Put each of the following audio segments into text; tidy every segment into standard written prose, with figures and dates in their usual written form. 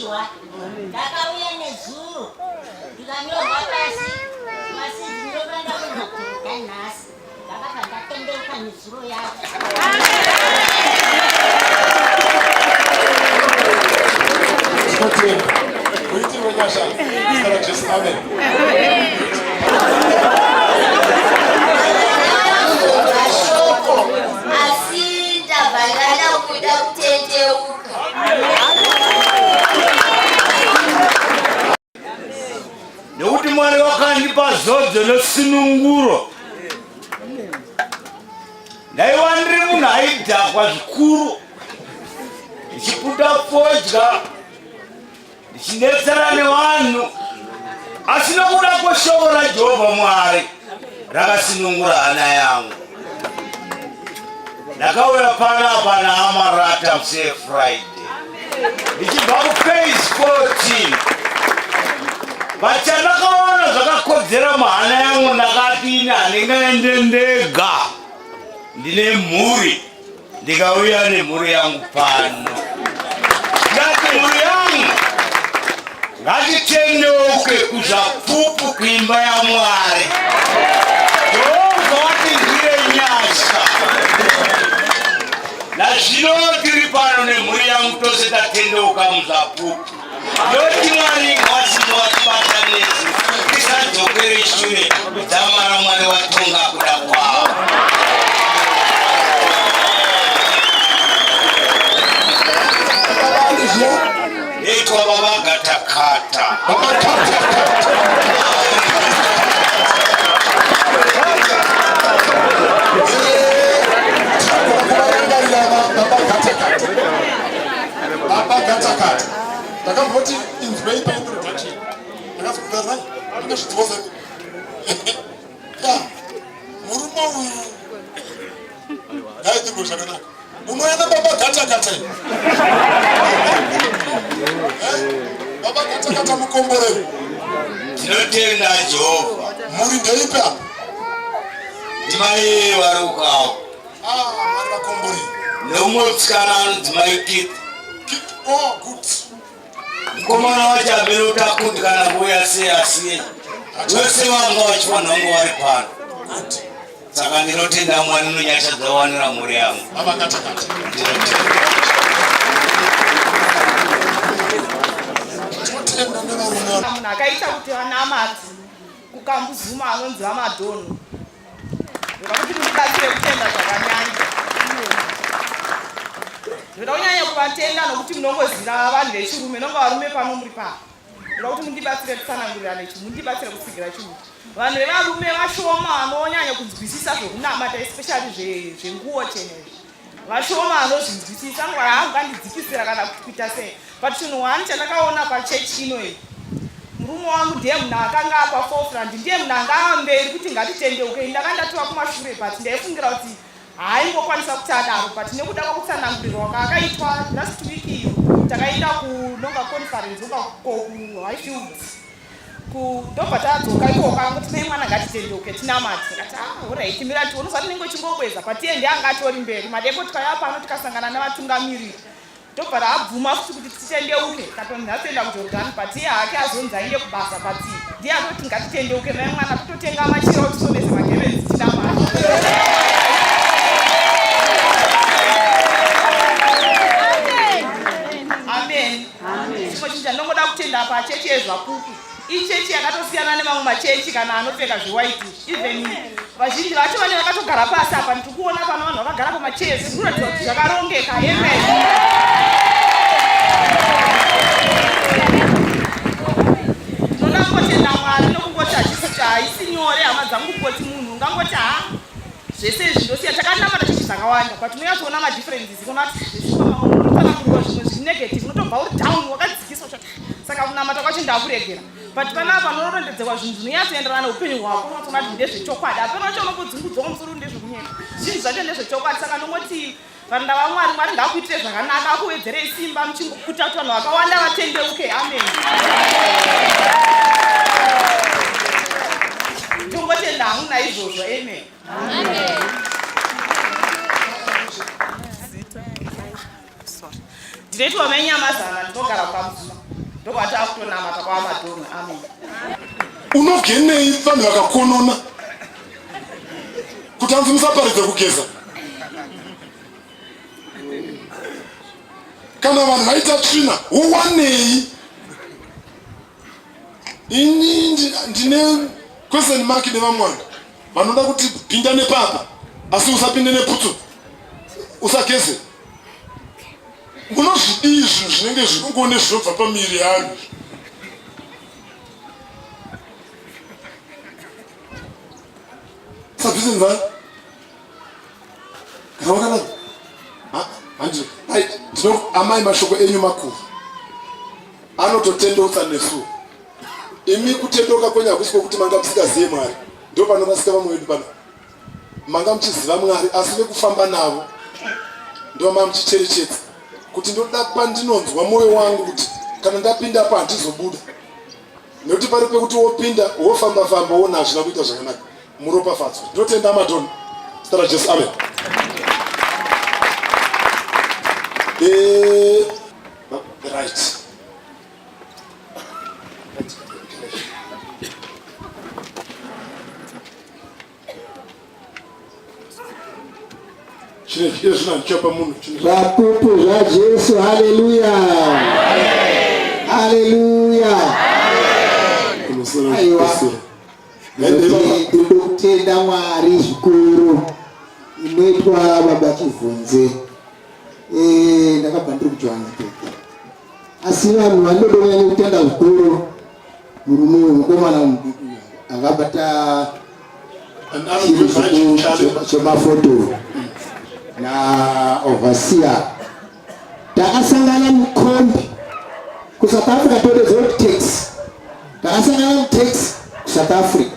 Aiwa, ndakauya nezuro ndikanyorwa pasi asi ndinofanira kuenda kuda nhasi. Ndakabva ndatendeuka nezuro yacho. Tinotenda. Kuitirwe nyasha. Zita raJesu. Amen. Mashoko asi ndabva ndada kuda kutendeuka. Nekuti Mwari wakandipa zodzo nesununguro. Ndaiva ndiri munhu aidhakwa zvikuru, ndichiputa fodya, ndichinetsana nevanhu, asi nokuda kweshoko raJehovha Mwari rakasunungura hana yangu. Ndakauya panapa naAmarata musi Friday ndichibva kuphase 14 but chandakaona zvakakodzera muhana yangu ndakati ini handingaende ndega ndine mhuri ndikauya nemhuri yangu pano ndati mhuri yangu ngatitendeuke kuzvapupu kuimba yamwari jehovha watinzwire nyasha nazvino tiri pano nemhuri yangu tose tatendeuka muzvapupu ndoti mwari ngasimuwatibatanidzi tisadzokere shure kudzamara mwari watonga kuda kwavo Itwa baba gatakata. Baba Gatakata. Kuvarangarira baba Gatakata. Baba Gatakata. Ndakamboti inzwei paintroduction. Ndakazokutarai. Ndakazvidzosa. Ya. Murume uyu ngaitirwe zvakanaka. Unoenda baba Gatakata. Baba Gatakata mukomborero. Tinotenda Jehovha. Mhuri ndeipi apa? Ndimai vari ukawo. Ah, Mwari vakomborero. Neumwe musikana anonzi mai Keith. Keith, oh, good. Mukomana wacho amene kuti akundikana kuuya sei asiye. Vese vanga vachifanira kunge vari pano. Good. Saka ndinotenda Mwari nonyasha dzawanira mhuri yangu. Baba Gatakata. Ndinotenda. Tinotenda nevarume. Munhu akaita kuti vanamate kukambuzuma anonzi vamadhonho. Ndoda kuti mundibatsire kutenda zvakanyanya. Ndoda kunyanya kuvatenda nokuti munongoziva vanhu vechirume, nonga varume pano muri pano. Ndoda kuti mundibatsire kutsanangurirana ichi, mundibatsire kutsigira chinhu. Vanhu vevarume vashoma vanonyanya kunzwisisa zvekunamata especially zvenguwo chena izvi. Vashoma vanozvinzwisisa ngwara hangu andidzikisira kana kuita sei. But chinhu one chandakaona pachechi ino iyi murume wangu ndiye munhu akanga apa forefront ndiye munhu anga ava mberi kuti ngatitendeuke ndanga ndatova kumashure but ndaifungira kuti haaingokwanisa kuti adaro but nekuda kwakutsanangurirwa kwaakaitwa last week iyo takaenda kunonga conference nonga kuhighfields ndobva tadzoka ikoko angoti mai mwana ngatitendeuke tinamate ndikati ah orit mira tione unoziva tinenge uchingokweza but iye ndiye anga atori mberi madeko tikauya pano tikasangana nevatungamiriri Ndobva raabvuma futi kuti titendeuke tatonzi nhasi toenda kuJordani but iye hake azonzi aende kubasa but ndiye atoti ngatitendeuke mai mwana tototenga machira otisonese magemenzi tinamate. Amen. Chimwe chinhu chandinongoda kutenda pachechi yezvapupu ichechi yakatosiyana nemamwe machechi kana anopfeka zvewaiti even vazhinji vacho vane vakatogara pasi apa ndiri kuona pano vanhu vakagara pamachairs zvikuratidza kuti zvakarongeka amen ndinoda kungotenda mwari nokungoti hachisi haisi nyore hama dzangu kungoti munhu ungangoti ha zvese izvi ndosiya takanamata chechi dzakawanda but unonyatsoona madifferences unoona kuti zveshuwa zvimwe zviri negative unotobva uri down wakadzikiswa saka kunamata kwacho ndakuregera but panapa unorondedzerwa zvinhu zvinonyatsoenderana neupenyu hwako unotoona kuti ndezvechokwadi hapana chaunombodzungudzwa musoro ndezvekunyepa zvinhu zvacho ndezvechokwadi saka ndongoti varanda vamwari mwari ngaakuitire zvakanaka akuwedzerei simba muchingokuta kuti vanhu vakawanda vatendeuke amen tongotenda hangu naizvozvo amen Ndinoitwa mai Nyamazana ndinogara kuKamuzuma. Ndokwatakutonamata kwamadhonha. Amen. Unogenei vanhu vakakonona kuti hanzi musaparidze kugeza kana vanhu vaita tsvina wowanei ini ndine question mark nevamwe vanhu vanoda kuti pinda nepapa asi usapinde neputsu usageze munozvidii zvinhu zvinenge zvinongone zvinobva pamiri yeanhu sabvise nzara kana wakanaka hanzi ndino amai mashoko enyu makuru anototendeutsa nesu imi kutendeuka kwenyu hakusi kwokuti manga musingazive mwari ndo panorasika vamwe vedu pano manga muchiziva mwari asi vekufamba navo ndo manga muchicherechedza kuti ndoda pandinonzwa mwoyo wangu kuti kana ndapinda pa handizobuda nekuti pari pekuti wopinda wofamba famba wona hazvina kuita zvakanaka muropafadzwe ndotenda amadhoni zita rajesu amen eh, right Zvapupu zvaJesu, haleluya, haleluya. Aiwa, ndinoda kutenda Mwari zvikuru inoitwa baba Chivhunze. Eh, ndakabva ndiri kuJohannesburg, asi vanhu vanoda kunyanya kutenda zvikuru murume uyu mukomana mudiki akabata chinhu chemafoto naovasia takasangana mukombi kusouth africa tode zoti taxi takasangana mutaxi kusouth africa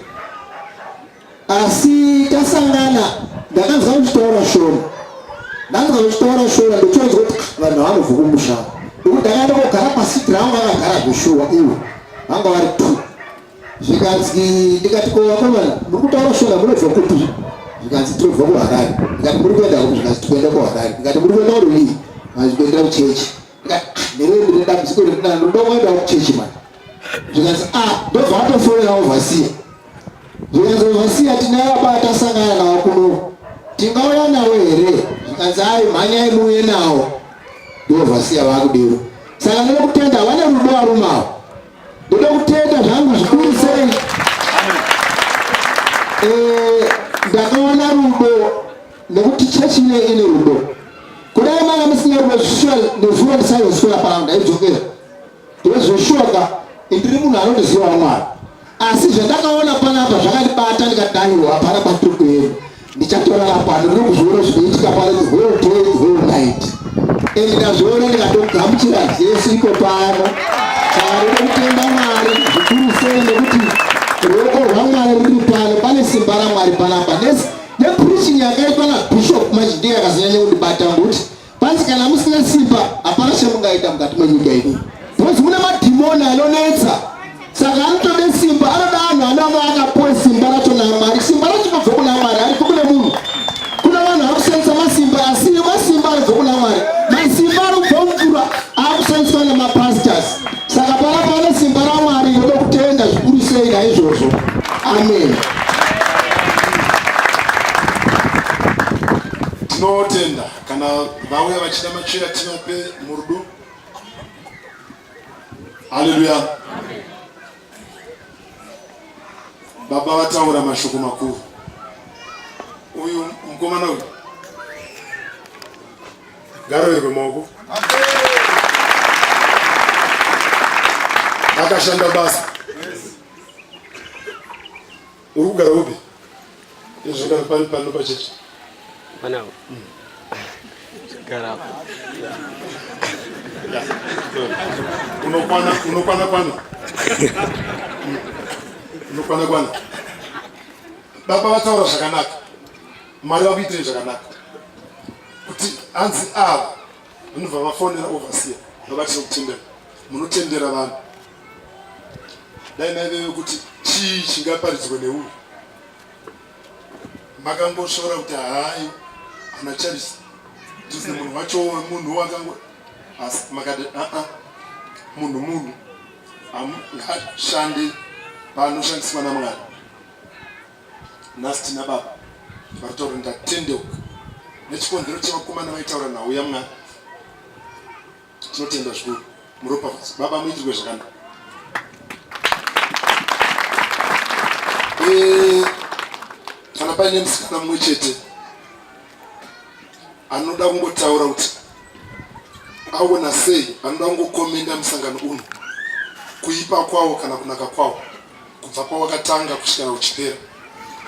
Asi tasangana ndakanzwa uchitaura shona ndanzwa uchitaura shona ndochonzwa kuti ah, vanhu vanobva kumusha nekuti ndakaenda kogara pasiti rangu vakagara zveshuwa ivo vanga vari two zvikanzi ndikati ko vakomana muri kutaura shona munobva kupi zvikanzi tinobva kuharare ndikati muri kuenda kupi zvikanzi tikuenda kuharare ndikati muri kuenda kurudii vanzi kuendera kuchechi ndikati ah, newe ndine dambudziko rindinaro ndoda kuendawo kuchechi mani zvikanzi ah ndobva atofonera ovasiya zvikanzi ovasiya tinaye baba tasangana nawo kuno tingauya nawo here zvikanzi ai mhanyai muuye nawo ndiovasiya vakudero saka ndoda kutenda vane rudo varume avo ndoda kutenda zvangu zvikuru sei eh, ndakaona rudo nekuti chechi ine ine rudo kudai manga musina rudo zvishuwa nezuro ndisaizoswera pano ndaidzokera Ndozveshuwa ka ndiri munhu anondiziva Mwari. Asi zvandakaona panapa zvakandibata ndikati daiwo hapana kwatiri kuenda. Ndichatorara pano ndiri kuzviona zvinoitika pano the whole day the whole night. And ndazviona ndikatogamuchira Jesu iko pano. Saka ndinoda kutenda Mwari zvikuru sei nekuti ruoko rwaMwari ruri pano pane simba raMwari panapa. Nepreaching yakaitwa naBishop manje ndiyo yakazonyanya kundibata ngokuti Panzi kana musina simba hapana chamungaita mukati menyika ino. Because mune madhimoni anonetsa. Saka anotode simba, anoda anhu anova akapuwa simba racho naMwari. Simba racho rinobva kuna Mwari, haribvi kune munhu. Kuna vanhu vari kushandisa masimba asi masimba anobva kuna Mwari. Masimba anobva mumvura akushandiswa nemapastors. Saka pana pane simba raMwari rinoda kutenda zvikuru sei naizvozvo. Amen. Tinotenda kana vauya vachida machira tivape murudo. Haleluya. Baba vataura mashoko makuru. Uyu mukomana uyu ngaroverwe maoko. Akashanda basa. Uri kugara upi? Izvogara pari pano pachechi. Panapa. Gara apo. Unokwana unokwana kwana. Unokwana kwana. Baba vataura zvakanaka. Mwari vakuitire zvakanaka. Kuti hanzi ava vanobva vafonera overseer vabatira kutendera. Munotendera vanhu. Dai maive vekuti chii chingaparidzwe neuyu makangosvora kuti hayi ana Charles tizi munhu wacho munhu wakango asi makati aa munhu munhu. Ngashande paanoshandiswa naMwari. Nhasi tina baba varitaura ndatendeuka nechikonzero chevakomana vaitaura nhau yaMwari. Tinotenda zvikuru muropafadzo baba, muitirwe zvakanaka. Eh, kana paine musikana mumwe chete anoda kungotaura kuti aona sei, anoda kungokomenda musangano uno, kuipa kwawo kana kunaka kwawo, kubva pawakatanga kusvikana uchipera.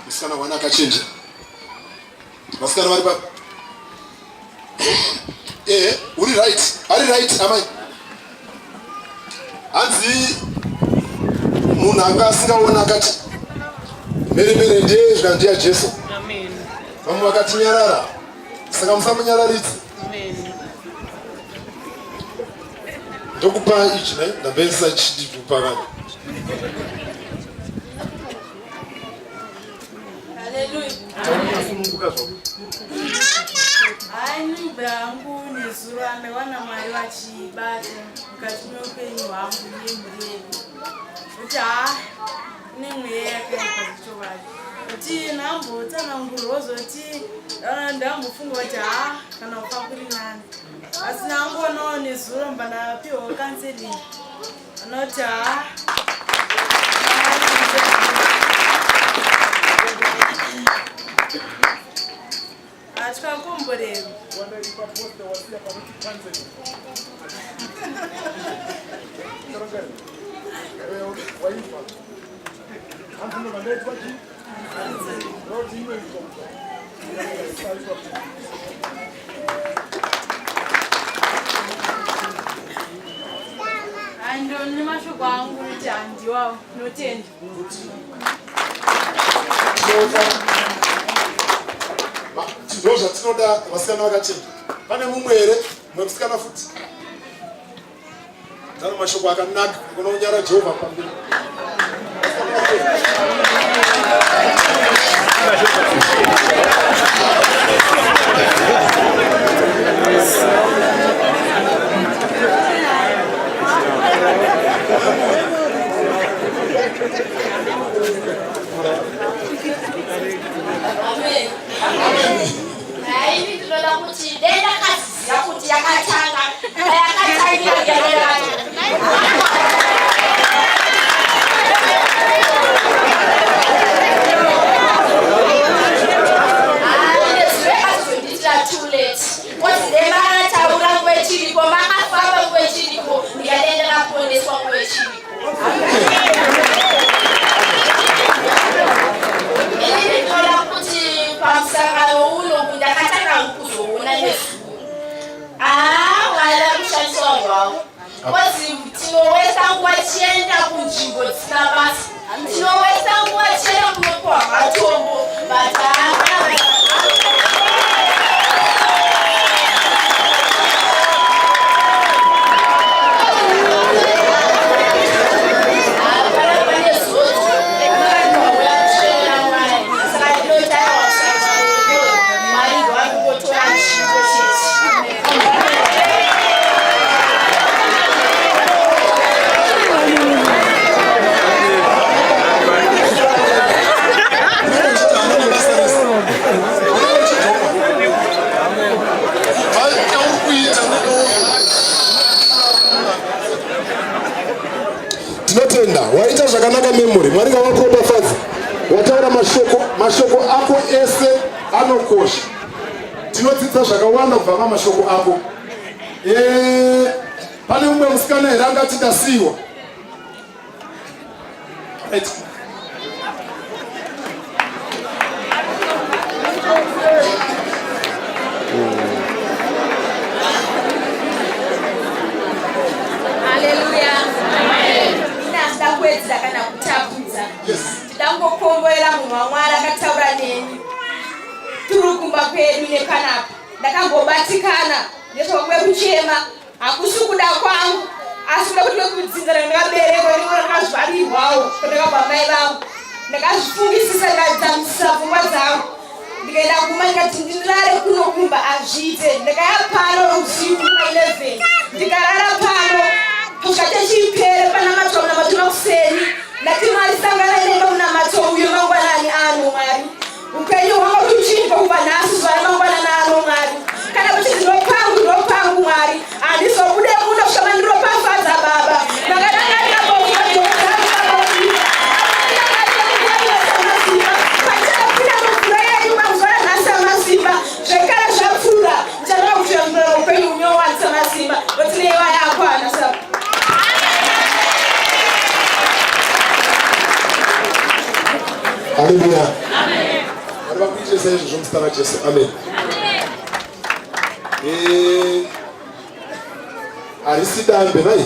Musikana wana akachenjera. Vasikana vari papi? Ehe, uri right, ari right amai. Hanzi munhu anga asingaona akati mheremhere ndiye zvikanzi ndiya Jesu. Vamwe vakati nyarara, saka musamunyararidze. Ndokupa ichi ne ndambesa chidikupa vanhu. Haleluya. Hayi nyumba yangu nezuro amewana Mwari vachibata mukati meupenyu hwangu nemhuri yedu. Kuti haa ine mweya yakaipa zvechokwadi. Kuti ndambotsanangurwa zoti ndambofunga kuti haa kana kufa kuri nani. Asi ndangonawo nezuro mba ndapiwa counseling. Anoti haa atwakomborero Andoni mashoko angu kuti handiwawo notenda. Ndo zvatinoda vasikana vakachena. Pane mumwe here? Mumwe musikana futi. Tano mashoko akanaka kuna unyara Jehovha pamberi. Amen. Amen. Ini ndinoda kuti dai ndakaziva kuti yakatanga yakatangira yacho. Too late. Kozi dai makataura nguva ichiripo, makafamba nguva ichiripo, ndikadai ndakaponeswa nguva ichiripo. Ini ndinoda kuti pamusangano uno ndakatanga kuzoona nezuro. Ah, Mwari vari kushandisa vanhu vavo. Kozi tinowesa nguva tichienda kunzvimbo dzisina basa. Tinowesa nguva tichienda kunopiwa matombo but hapana. Tinotenda, waita zvakanaka Memory. Mwari ngavakuropafadze. Wataura mashoko, mashoko ako ese anokosha. Tinodzidza zvakawanda kubva pamashoko ako. Eh, pane mumwe musikana here angati ndasiyiwa? Right. Haleluya. Ini handida kuwedzera kana kutapudza. Ndidangokomborera munhu waMwari akataura neni. Tiri kumba kwedu nepanapa. Ndakambobatikana nezvakwe kuchema. Hakusi kuda kwangu asi kuda kuti vekudzinza randakaberekwa ndiko randakazvarirwawo kwandakabva mai vangu. Ndakazvifungisisa ndikadzamisisa pfungwa dzangu. Ndikaenda kumba ndikati ndirare kuno kumba hazviite. Ndakaya pano usiku kuma 11 ndikarara pano kusvika chechipere pana matwa muna vakugonesa izvozvo muzita raJesu. Amen. Eh, harisi dambe vai?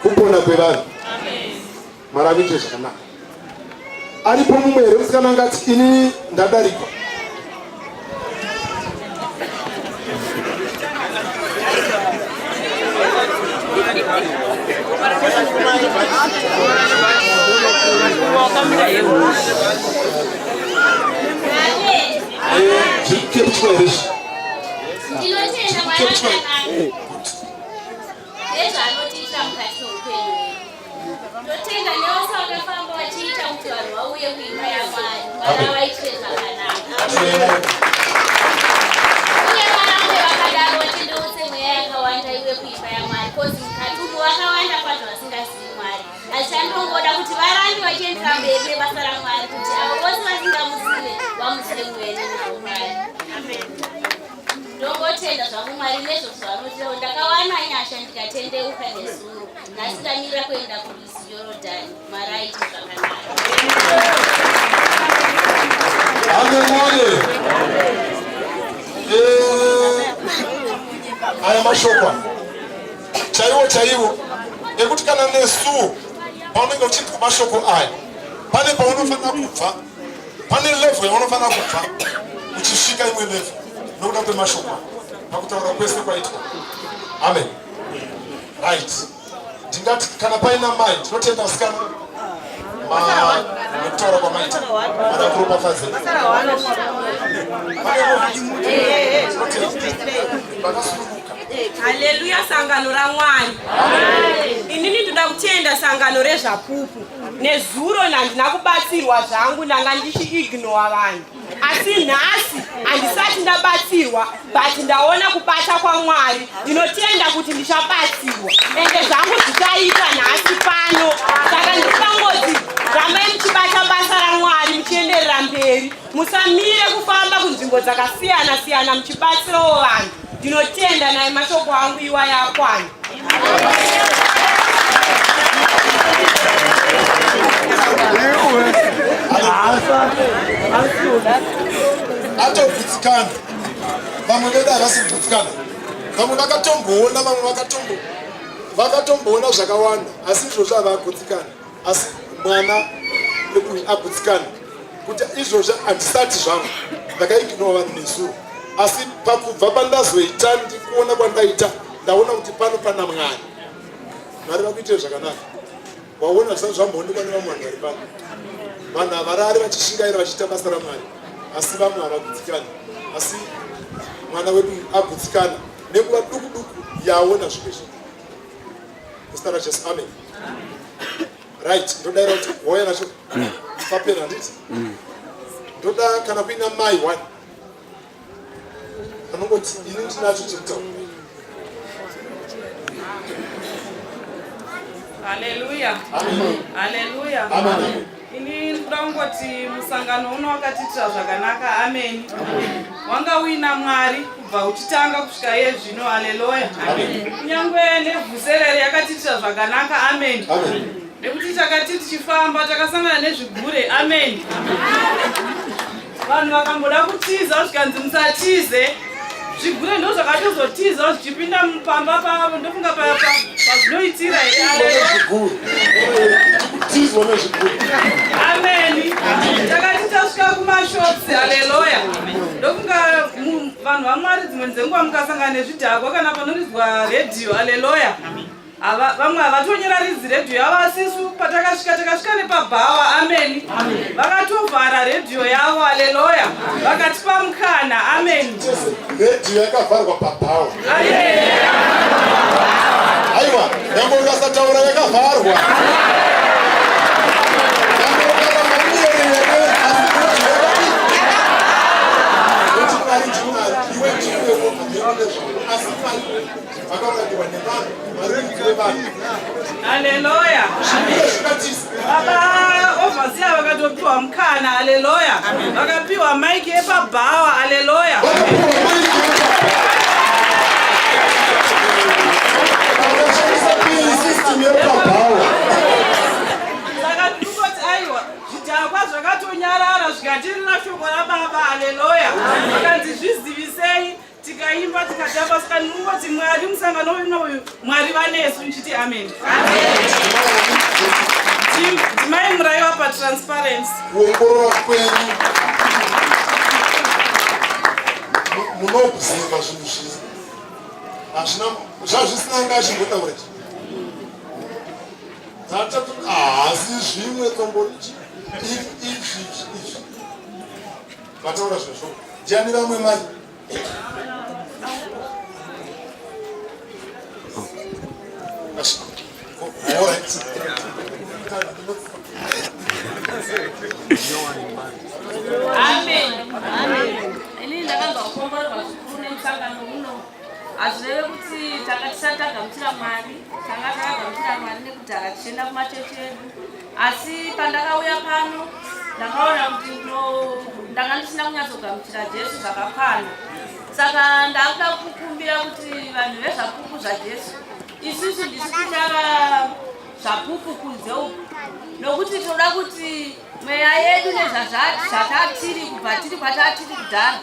Kupona kwevanhu. Mwari akuitire zvakanaka. Aripo mumwe here musikana angati ini ndadarikwa? Ndinotenda Mwari akanaka nezvaanotiitira mukati meupenyu hwedu. Ndotenda nevose vakafamba vachiita kuti vanhu vauye kuimba yaMwari. Mwari avaitire zvakanaka. Uye varambe vakadaro vatendeutse mweya yakawanda iwe kuimba yaMwari kozi mukati umu vakawanda kwazvo vasingazivi Mwari. Asi chandongoda kuti varambe vachiendera mberi nebasa raMwari kuti avo vose vasingamuzive vamuzive mwene navo Mwari. Amen. Ndongotenda zvangu Mwari nezvose zvavanotiita ndakawana nyasha ndikatendeuka nezuro nhasi ndamira kuenda kurwizi Yorodhani Mwari aite zvakanaka. Haleluya. Eh, aya mashoko chaiwo chaiwo ekuti kana nesuwo paunenge uchinzwa mashoko aya pane paunofanira kubva pane level yaunofanira kubva uchisvika imwe level nokuda kwemashoko pakutaura kwese kwaitwa amen right ndingati kana paina mai tinotenda vasikana nekutaura kwamaita mada kuropafadze vakasununguka haleluya sangano ramwari inini ndoda kutenda sangano rezvapupu Nezuro handina kubatsirwa zvangu ndanga ndichiignore vanhu asi nhasi handisati ndabatsirwa but ndaona kubata kwaMwari ndinotenda kuti ndichabatsirwa ende zvangu zvichaita nhasi pano saka ndikangoti rambai muchibata basa raMwari muchienderera mberi musamire kufamba kunzvimbo dzakasiyana siyana muchibatsirawo vanhu ndinotenda naye mashoko angu iwaya akwana Atogutsikana. Vamwe vedu havasi kugutsikana. Vamwe vakatomboona, vamwe vakatombo vakatomboona zvakawanda, asi izvozvo havagutsikana. Asi mwana uyu agutsikana kuti izvozvo handisati zvangu ndakaignora vanhu nezuro, asi pakubva pandazoita ndikuona kwandaita ndaona kuti pano pana Mwari. Mwari vakuitire zvakanaka. Waona zvisati zvamboonekwa nevamwe vanhu vari pano. Vanhu havarari vachishingaira vachiita basa raMwari, asi vamwe havagutsikani. Asi mwana wedu agutsikana nenguva duku duku yaona zvimwe zvinhu. Muzita raJesu, amen. Right, ndodaira kuti wauya nacho papera handiti? Ndoda kana kuina mai one anongoti ini ndinacho chekutaura. Haleluya. Haleluya. Amen. Ini ndoda kungoti musangano uno wakatiitira zvakanaka. Amen. Wanga uina Mwari kubva uchitanga kusvika iye zvino. Haleluya. Kunyangwe nevhuserere yakatiitira zvakanaka. Amen. Amen. Nekuti takati tichifamba takasangana nezvigure. Amen. Vanhu vakamboda kutiza zvikanzi musatize. Zvigure ndo zvakatozotiza zvichipinda pamba pavo ndofunga pazvinoitira here. Kutizwa nezvigure. Amen. Takati tasvika kumashops, haleluya. Ndofunga vanhu vaMwari dzimwe dzenguva mukasangana nezvidhakwa kana panoridzwa redhiyo, haleluya. Ava vamwe havatonyararidzi redhiyo yavo asi isu patakasvika takasvika nepabhawa ameni vakatovhara redhiyo yavo aleloya vakatipa mukana ameni redhiyo yakavharwa pabhawa aiwa nyangwe ukasataura yakavharwa Nyangwe ukaramba unerere, asi redhiyo yakadii? Nekuti Mwari ndiMwari, iwe ndiwe woga, ndiwe asi Mwari Vakaurayiwa nevanhu, varengi vevanhu. Haleluya. Baba overseer vakatopiwa mukana. Haleluya. Vakapiwa maiki yepabhawa. Haleluya. Vakashandisa PA system yepabhawa. Saka ndinongoti aiwa zvidhakwa zvaka Tikaimba tikatamba saka ndinongoti Mwari musangano uno uyu Mwari vanesu ndichiti amen. Dzimai Muraiwa patransparency. Kuongorora kwenyu munoobserva zvinhu zvisi hazvina zvazvisina anga achimbotaura izvi tatatu haasi zvimwe tomborichi izvi izvi vataura zvezvo ndiani vamwe mai Amen. Amen. Ini ndakanzwa kukomborerwa zvikuru nemusangano uno. Hazvireve kuti tanga tisati tagamuchira Mwari, tanga takagamuchira Mwari nekudhara tichienda kumachechi edu. Asi pandakauya pano ndakaona kuti ndanga ndisina kunyatsogamuchira Jesu zvakakwana. Saka ndakuda kukumbira kuti vanhu vezvapupu zvaJesu isusu ndisu tichava zvapupu kunze uku nokuti tinoda kuti mweya yedu nezvatatiri kubva tiri kwatatiri kudhara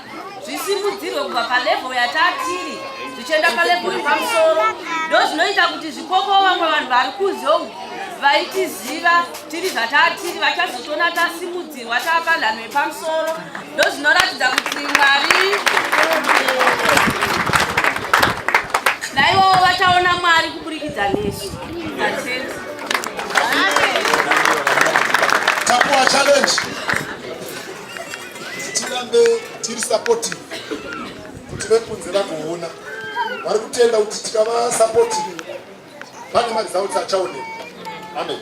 zvisimudzirwe kubva palevhel yatatiri zvichienda palevhel yepamusoro ndozvinoita kuti zvikoko vamwe vanhu vari kunze uku vaitiziva tiri zvatatiri vachazotoona tasimudzirwa taapanhanho yepamusoro ndozvinoratidza kuti mwari naivowo vachaona mwari kuburikidza nesu tatenda tapuwa challenge tirambe tiri supportive kuti vekunze vagoona vari kutenda kuti tikava supportive pane maresults achaoneka amen.